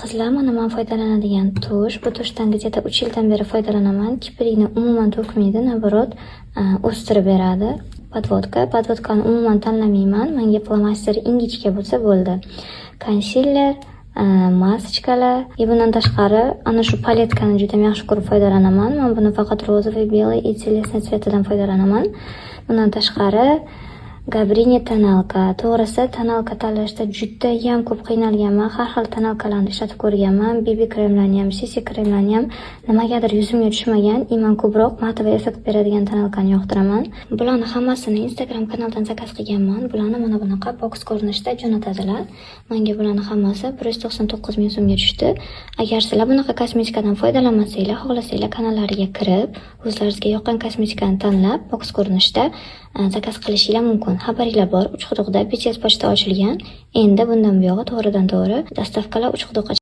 Qizlar, mana man foydalanadigan тушь. Bu тушь dan где-то 3 yildan beri foydalanaman. Kiprikni umuman to'kmaydi, наоборот, o'stirib beradi. Подводка. Подводка ni umuman tanlamayman. Menga flomaster ingichka bo'lsa bo'ldi. Консилер, масочка lar и bundan tashqari ana shu палетка ni judayam yaxshi ko'rib foydalanaman. Man buni faqat розовый, белый и телесный цвет idan foydalanaman. Bundan tashqari Gabrini тоналка. To'g'risi, тоналка tanlashda judayam ko'p qiynalganman. Har xil тоналка larni ishlatib ko'rganman. BB kremlarni ham, CC kremlarni ham, nimagadir yuzimga tushmagan. И man ko'proq матовый effekt beradigan тоналка ni yoqtiraman. Bularni hammasini Instagram kanaldan zakaz qilganman. Bularni mana bunaqa boks ko'rinishida jo'natadilar. Menga bularni hammasi 199 ming so'mga tushdi. Agar sizlar bunaqa kosmetikadan foydalanmasanglar, xohlasanglar kanallariga kirib, o'zlaringizga yoqqan kosmetikani tanlab, boks ko'rinishida zakaz qilishinglar mumkin. Xabaringlar bor, Uchquduqda BTS pochta ochilgan. Endi bundan buyog'i to'g'ridan to'g'ri доставка lar Uchquduqqa.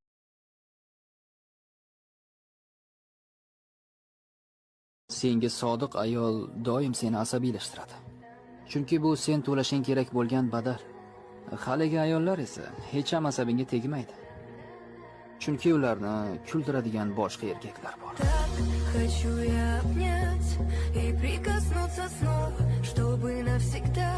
Senga sodiq ayol doim seni asabiylashtiradi. Chunki bu sen to'lashing kerak bo'lgan badal. Haligi ayollar esa hech ham asabingga tegmaydi. Chunki ularni kuldiradigan boshqa erkaklar bor. Хочу я обнять и прикоснуться снова, чтобы навсегда.